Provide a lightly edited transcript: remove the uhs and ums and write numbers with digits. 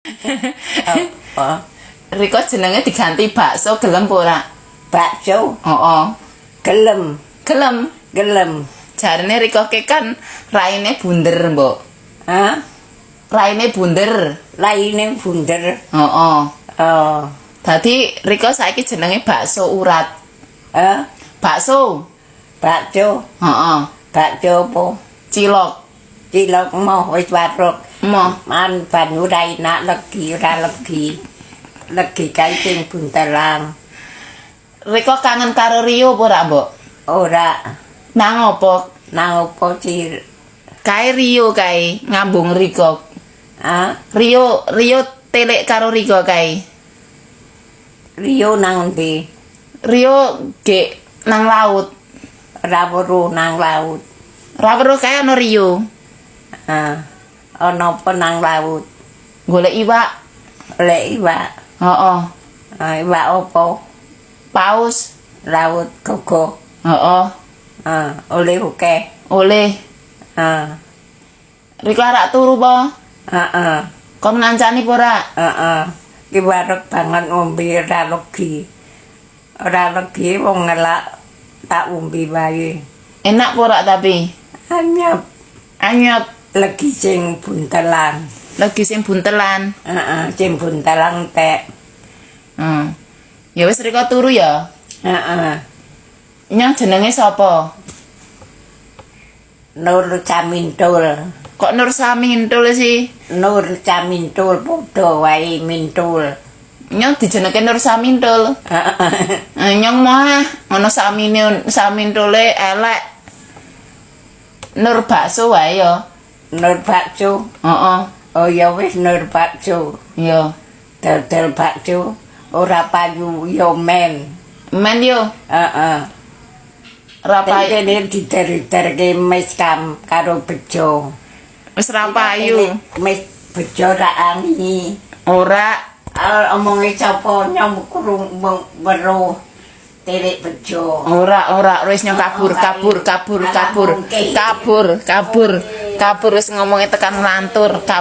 Apa? Riko jenenge diganti bakso gelem apa ora? Bakso. Heeh. Gelem. Gelem. Gelem. Jarene Riko ke kan raine bunder, Mbok. Hah? Raine bunder. Raine bunder. Heeh. Oh. Dadi Riko saiki jenenge bakso urat. Hah? Bakso. Bakso. Heeh. Bakso apa? Cilok. Cilok moh wis warok. Moh. Man banyu ra enak legi ora legi. Legi kae sing buntelang. Riko kangen karo Rio apa ora, Mbok? Ora. Nang apa? Nang apa sih? Kae Rio kae ngambung Riko. Hah? Rio Rio telik karo Riko kae. Rio nang ndi? Rio gek nang laut. Ora weruh nang laut. Ora weruh kae ana Rio. Ah. Ana apa nang laut? Golek iwak. Golek iwak. Heeh. Ah, iwak apa? Paus. Laut gogo. Heeh. Ah, oleh akeh. Oleh. Ah. Riko arak turu po? Heeh. Kon ngancani apa ora? Heeh. Ki wareg banget ngombe ora legi. Ora legi wong ngelak tak ombe wae. Enak apa ora tapi? Anyep. Anyep. Legi sing buntelan. Legi sing buntelan. Heeh, sing buntelan tek. Ya wis Riko turu ya. Heeh. Nyang jenenge sapa? Nur Camintul. Kok Nur Samintul sih? Nur Camintul padha wae mintul. Nyong dijenenge Nur Samintul. Heeh. Nyong mah ana samine samintule elek. Nur bakso wae ya. Nur bakso. Heeh. Oh ya wis Nur bakso. Iya. Dodol bakso ora payu yo men. Men yo. Heeh. Ora payu. Kene dider-derke mes kam karo bejo. Wis ra payu. Mes bejo ra angi. Ora. Ah, omonge sapa nyom krung weruh tilik bejo. Ora ora wis nyong kabur kabur kabur kabur kabur kabur kabur wis ngomonge tekan ngelantur. Kabur.